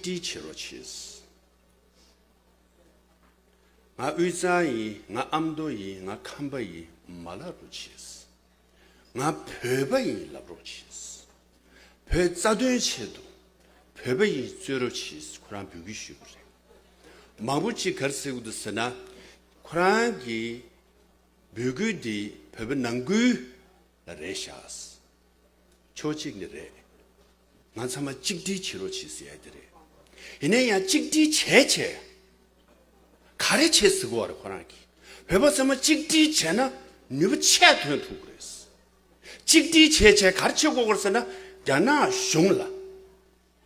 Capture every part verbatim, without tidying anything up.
ཏི་བྱེད་རོགས་བྱེད། ང་དབུས་གཙང་ཡིན། ང་ཨ་མདོ་ཡིན། ང་ཁམས་པ་ཡིན་མ་ལབ་རོགས་བྱེད། ང་བོད་པ་ཡིན་ལབ་རོགས་བྱེད། བོད་རྩ་དོན་ཆེད་དུ་བོད་པ་ཡིན་རྩོད་རོགས་བྱེད། ཁོ་རང་འབོད་སྐུལ་ཞུ་གི་རེད། མང་པོ་ཅིག་ག་རེ་ཟེར་གི་འདུག་ཟེར་ན། ཁོ་རང་གི་འབོད་སྐུལ་འདི་བོད་པ་ནང་ཁུལ་ལ་རེད་ཤག་ཕྱོགས་གཅིག་ནས་རེད། ང་ཚང་མ་གཅིག་སྒྲིལ་བྱེད་རོགས་བྱེད་ཟེར་ཡ་དེ་རེད། ཡིན་ན་ཡང་གཅིག་སྒྲིལ་བྱས་བྱས། ག་རེ་བྱེད་ཟེར་གོ་བ་རེད། ཁོ་རང་གིས་བོད་པ་ཚང་མ་གཅིག་སྒྲིལ་བྱས་ན་ནུས་པ་ཆེ་ཐོན་ཐུབ་ཀྱི་རེད། གཅིག་སྒྲིལ་བྱས་བྱས་ག་རེ་བྱེད་དགོས་ཀྱི་རེད་ཟེར་ན། རྒྱ་ནག་གཞུང་ལ་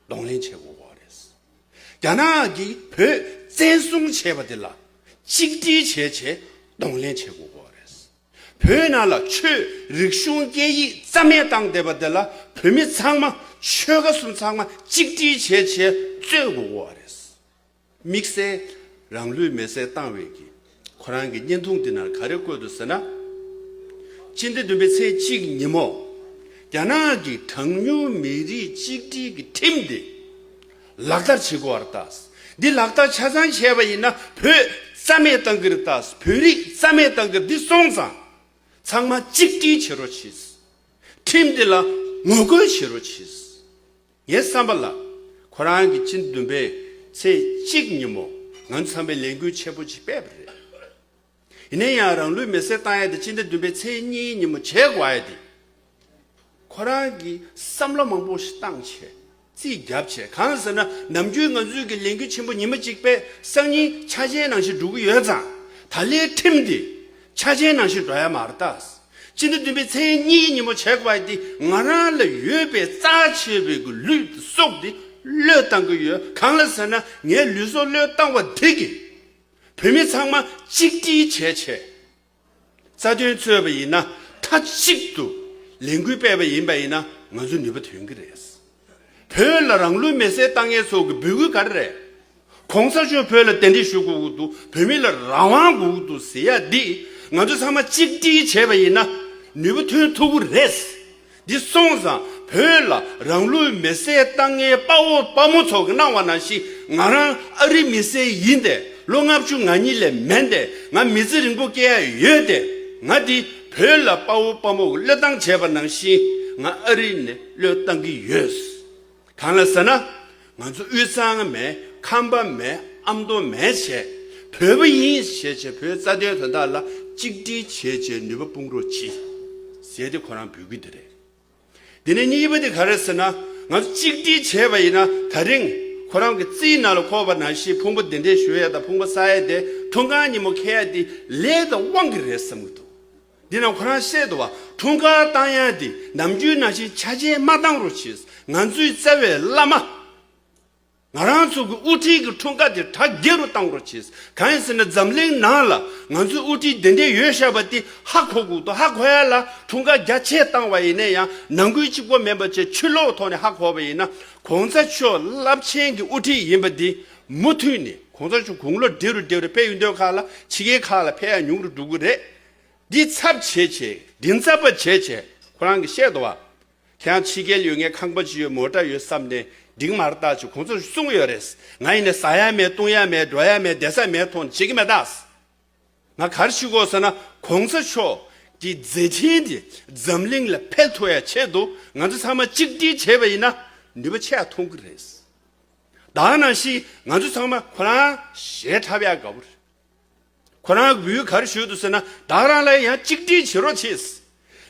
གདོང་ལེན་བྱེད་དགོས་ཀྱི་རེད། རྒྱ་ནག་གིས་བོད་བཙན་བཟུང་བྱས་པ་དེ་ལ་གཅིག་སྒྲིལ་བྱས་བྱས་གདོང་ལེན་བྱེད་དགོས་ཀྱི་རེད། བོད་ནང་ལ་ཆོས་རིག་གཞུང་སྐད་ཡིག་རྩ་མེད་བཏང་བསྡད་པ་དེ་ལ་བོད་མི་ཚང་མ་ཆོལ་ཁ་གསུམ་ཚང་མ་གཅིག་སྒྲིལ་བྱས་བྱས་རྩོད་དགོས་ཀྱི་རེད། དམིགས་བསལ་རང་ལུས་མེར་སྲེག་བཏང་བའི་གི་ཁོ་རང་གི་བརྙན་ཐུང་འདི་ནང་ག་རེ་བཀོད་འདུག་ཟེར་ན། སྤྱི་ཟླ་བདུན་པའི་ཚེས་གཅིག་ཉིན་མོ། རྒྱ་ནག་གི་གྲངས་ཉུང་མི་རིགས་གཅིག་སྒྲིལ་གྱི་ཁྲིམས་འདི་ལག་བསྟར་བྱེད་དགོས་པ་རེད་ད། འདི་ལག་བསྟར་ཆ་ཚང་བྱས་པ་ཡིན་ན་བོད་རྩ་མེད་བཏང་གི་རེད་ད། བོད་རིགས་རྩ་མེད་བཏང་གི་རེད། འདི་སོང་ཙང་ཚང་མ་གཅིག་སྒྲིལ་བྱེད་རོགས་གྱིས། ཁྲིམས་འདི་ལ་ངོ་རྒོལ་བྱེད་རོགས་གྱིས། ངའི་བསམ་པ་ལ། ཁོ་རང་གིས་སྤྱི་ཟླ་བདུན་པའི་ཚེས་གཅིག་ཉིན་མོ་ང་ཚོ་ཚང་མས་ལས་འགུལ་ཆེན་པོ་ཅིག་སྤེལ་བ་རེད། ཡིན་ན་ཡང་རང་ལུས་མེར་སྲེག་བཏང་ཡ་དེ་སྤྱི་ཟླ་བདུན་པའི་ཚེས་གཉིས་ཉིན་མོ་བྱེད་དགོས་ཡ་དེ། ཁོ་རང་གིས་བསམ་བློ་མང་པོ་ཞིག་བཏང་བྱས། རྩིས་བརྒྱབ་བྱས། གང་ཟེར་ན་ནམ་རྒྱུན་ང་ཚོའི་གི་ལས་འགུལ་ཆེན་པོ་ཉི་མ་གཅིག་པའི་སང་ཉིན་འཆར་ཅན་ནང་བཞིན་འགྲོ་གི་ཡོད་ཙང་། ད་ལོའི་ཁྲིམས་འདི་འཆར་ཅན་ནང་བཞིན་འགྲོ་ཡ་མ་རེད་ད། སྤྱི་ཟླ་བདུན་པའི་ཚེས་གཉིས་ཉིན་མོ་བྱེད་དགོས་པ་དེ་ང་རང་ལ་ཡོད་པའི་རྩ་ཆེ་བའི་གི་ལུས་སྲོག་དེ་བློས་བཏང་གི་ཡོད། གང་ལ་ཟེར་ན་ངའི་ལུས་སྲོག་བློས་བཏང་བ་དེ་གིས་བོད་མི་ཚང་མ་གཅིག་སྒྲིལ་བྱས་བྱས། རྩ་དོན་རྩོད་པ་ཡིན་ན་མཐའ་གཅིག་ཏུ་ལས་འགུལ་སྤེལ་བ་ཡིན་པ་ཡིན་ན་ང་ཚོ་ནུས་པ་ཐོན་གི་རེད། བོད་ལ་རང་ལུས་མེར་སྲེག་བཏང་མཁན་ཚོ་གི་འབོད་སྐུལ་ག་རེ་རེད། གོང་ས་མཆོག་བོད་ལ་གདན་འདྲེན་ཞུ་དགོས་ཀྱི་འདུག་བོད་མི་ལ་རང་དབང་དགོས་ཀྱི་འདུག་ཟེར་ཡ་འདི་ང་ཚོ་ཚང་མ་གཅིག་སྒྲིལ་བྱས་པ་ཡིན་ན་ནུས་པ་ཐོན་ཐུབ་ཀྱི་རེད། འདི་སོང་ཙང་བོད་ལ་རང་ལུས་མེར་སྲེག་བཏང་མཁན་དཔའ་བོ་དཔའ་མོ་ཚོ་གི་གནང་བ་ནང་བཞིན་ང་རང་ཨ་རི་མི་སེར་ཡིན་ཏེ་ལོ་ལྔ་བཅུ་ང་གཉིས་ལས་མེད་དེ་ང་མི་ཚེ་རིང་པོ་སྐྱེལ་ཡ་ཡོད་དེ་ང་འདི་བོད་ལ་དཔའ་བོ་དཔའ་མོ་གི་བློས་བཏང་བྱས་པ་ནང་བཞིན་ང་ཨ་རི་ནས་བློས་བཏང་གི་ཡོད། གང་ལ་ཟེར་ན། ང་ཚོ་དབུས་གཙང་མེད། ཁམས་པ་མེད། ཨ་མདོ་མེད་བྱས། བོད་པ་ཡིན་ཞེས་བྱས་བོད་རྩ་དོན་དོན་དག་ལ་གཅིག་སྒྲིལ་བྱས་བྱས་ནུས་པ་སྤུངས་རོགས་གྱིས། ཟེར་ཏེ་ཁོ་རང་འབོད་སྐུལ་འདི་རེད། འདི་ནས་གཉིས་པ་དེ་ག་རེ་ཟེར་ན། ང་ཚོ་གཅིག་སྒྲིལ་བྱས་པ་ཡིན་ན་ད་རིང་ཁོ་རང་གི་རྩིས་ནང་ལ་འཁོར་བ་ནང་བཞིན་ཕུང་པོ་གདན་འདྲེན་ཞུ་ཡས་དང་ཕུང་པོ་བསགས་ཡས་དེ་འཁྲུངས་སྐར་ཉིན་མོ་འཁེལ་ཡས་དེ་ལས་དང་དབང་གིས་རེད་བསམ་གྱི་འདུག་འདི་ནང་ཁོ་རང་བཤད་འདུག་བ། འཁྲུངས་སྐར་བཏང་ཡ་འདི་ནམ་རྒྱུན་ནང་བཞིན་འཆར་ཅན་མ་བཏང་རོགས་གྱིས། ང་ཚོའི་རྩ་བའི་བླ་མ། ང་རང་ཚོ་གི་དབུ་ཁྲིད་ཀྱི་འཁྲུངས་སྐར་འདི་གྲ་རྒྱས་རུ་བཏང་རོགས་གྱིས། གང་ཡིན་ཟེར་ན་འཛམ་གླིང་ནང་ལ་ང་ཚོའི་དབུ་ཁྲིད་དེ་འདྲས་ཡོད་བཞག་པ་འདི་ཧ་གོ་དགོས་འདུག་ཧ་གོ་ཡ་ལ་འཁྲུངས་སྐར་རྒྱ་ཆེ་བཏང་བ་ཡིན་ན་ཡང་ནང་ཁུལ་གཅིག་པོ་མིན་པ་བྱས་ཕྱི་ལོགས་ཐོག་ནས་ཧ་གོ་བ་ཡིན་ན་གོང་ས་མཆོག་རླབས་ཆེན་གྱི་དབུ་ཁྲིད་ཡིན་པ་འདི་མུ་མཐུད་ནས་གོང་ས་མཆོག་དགུང་ལོ་བགྲེས་རུ་བགྲེས་རུ་ཕེབས་ཡོང་དུས་ཁག་ལ་ཕྱི་རྒྱལ་ཁག་ལ་ཕེབས་ཡ་ཉུང་རུ་འགྲོ་གི་རེད། འདི་ཚབ་བྱས་བྱས་མགྲིན་ཚབ་པ་བྱས་བྱས་ཁོ་རང་གིས་བཤད་འདུག་བ། ཁྱེད་རང་ཕྱི་རྒྱལ་ཡོད་མཁན་ཁང་པ་ཅིག་ཡོད་མོ་ཊ་ཡོད་བསམ་ནས་འགྲིག་མ་རེད་ད་ཅེས་གོང་ས་མཆོག་གསུངས་ཡོད་རེད། ང་ཡིན་ན་ཟ་ཡ་མེད་བཏུང་ཡ་མེད་འགྲོ་ཡ་མེད་བསྡད་ས་མེད་མཐོང་བྱེད་ཀྱི་མེད་ད། ང་ག་རེ་ཞུ་དགོས་ཟེར་ན་གོང་ས་མཆོག་གི་མཛད་འཕྲིན་དེ་འཛམ་གླིང་ལ་འཕེལ་ཐུབ་ཡ་ཆེད་དུ་ང་ཚོ་ཚང་མ་གཅིག་སྒྲིལ་བྱས་པ་ཡིན་ན་ནུས་པ་ཆེ་ཡ་ཐོན་གྱི་རེད། ད་ག་ནང་བཞིན་ང་ཚོ་ཚང་མ་ཁོ་རང་ཞེ་འཁྲབ་ཡ་དགའ་པོ་རེད། ཁོ་རང་གིས་ག་རེ་ཞུས་འདུག་ཟེར་ན་བདག་རང་ལ་ཡང་གཅིག་སྒྲིལ་བྱེད་རོགས་བྱེད།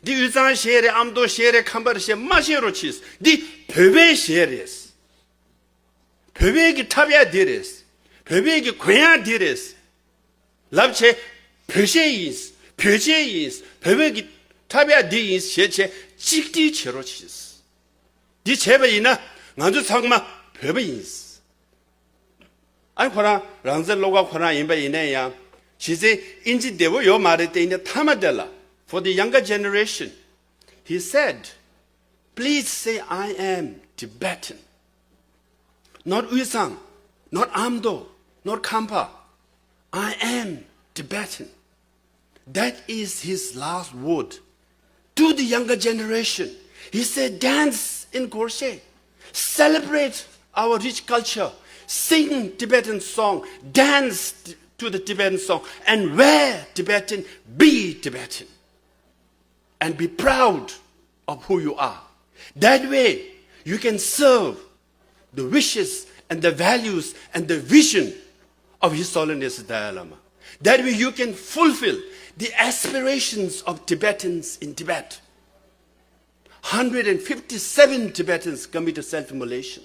འདི་དབུས་གཙང་གཞན་རེད། ཨ་མདོ་གཞན་རེད། ཁམས་པ་རེད་ཞེས་མ་བཤད་རོགས་བྱེད། འདི་བོད་པའི་གཞས་རེད། བོད་པའི་གི་འཁྲབ་ཡ་འདི་རེད། བོད་པའི་གི་གོན་ཡ་འདི་རེད། ལབ་བྱས་བོད་གཞས་ཡིན། བོད་ཆས་ཡིན། བོད་པའི་གི་འཁྲབ་ཡ་འདི་ཡིན་ཞེས་བྱས་གཅིག་སྒྲིལ་བྱེད་རོགས་བྱེད། འདི་བྱས་པ་ཡིན་ན་ང་ཚོ་ཚང་མ་བོད་པ་ཡིན། ཨ་ཁོ་རང་རང་བཙན་བློ་དགའ་ཁོ་རང་ཡིན་པ་ཡིན་ན་ཡང་གཞི་རྩའི་ཨིན་ཇི་བདེ་བོ་ཡོད་མ་རེད་དེ། ཡིན་ནའི་མཐའ་མ་དེ་ལ་for the younger generation, he said, please say I am Tibetan, not Uyesang, not Amdo, not Khampa. I am Tibetan. That is his last word to the younger generation. He said, dance in Gorshe, celebrate our rich culture, sing Tibetan song, dance to the Tibetan song, and wear Tibetan, be Tibetan, and be proud of who you are. That way, you can serve the wishes and the values and the vision of His Holiness Dalai Lama. That way, you can fulfill the aspirations of Tibetans in Tibet. Hundred and fifty-seven Tibetans committed self-immolation.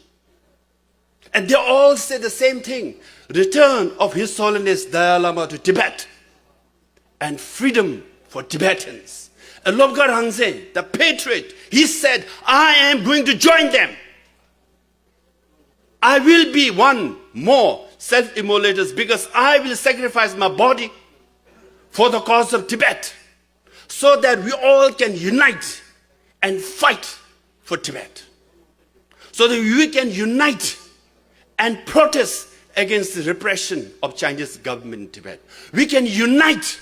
And they all say the same thing: return of His Holiness Dalai Lama to Tibet and freedom for Tibetans. And Lobgar Rangzen, the patriot, he said, "I am going to join them. I will be one more self-immolators because I will sacrifice my body for the cause of Tibet, so that we all can unite and fight for Tibet, so that we can unite and protest against the repression of Chinese government in Tibet. We can unite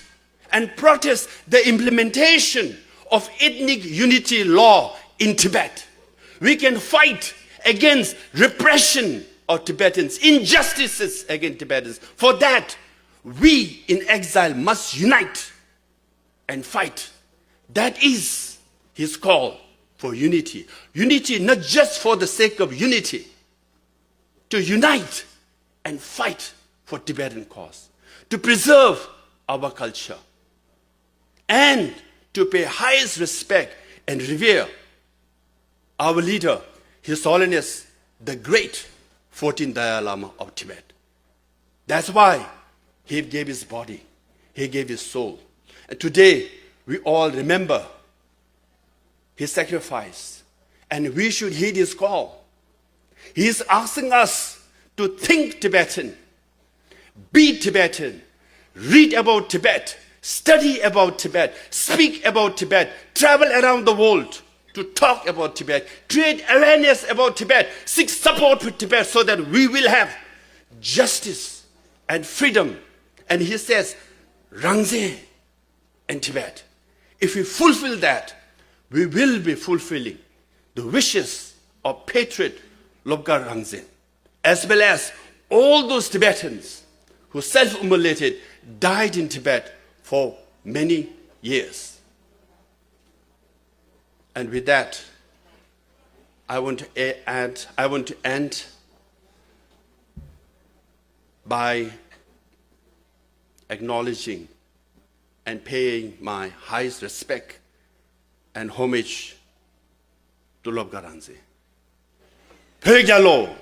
and protest the implementation of ethnic unity law in Tibet. We can fight against repression of Tibetans, injustices against Tibetans. For that, we in exile must unite and fight." That is his call for unity. Unity not just for the sake of unity, to unite and fight for Tibetan cause, to preserve our culture, and to pay highest respect and revere our leader, His Holiness the Great fourteenth Dalai Lama of Tibet. That's why he gave his body, he gave his soul. And today, we all remember his sacrifice, and we should heed his call. He is asking us to think Tibetan, be Tibetan, read about Tibet, study about Tibet, speak about Tibet, travel around the world to talk about Tibet, create awareness about Tibet, seek support for Tibet, so that we will have justice and freedom. And he says, Rangzen in Tibet. If we fulfill that, we will be fulfilling the wishes of patriot Lobgar Rangzen, as well as all those Tibetans who self-immolated, died in Tibet for many years. And with that, I want to a- add, I want to end by acknowledging and paying my highest respect and homage to Lobgar Rangzen. བོད་རྒྱལ་ལོ།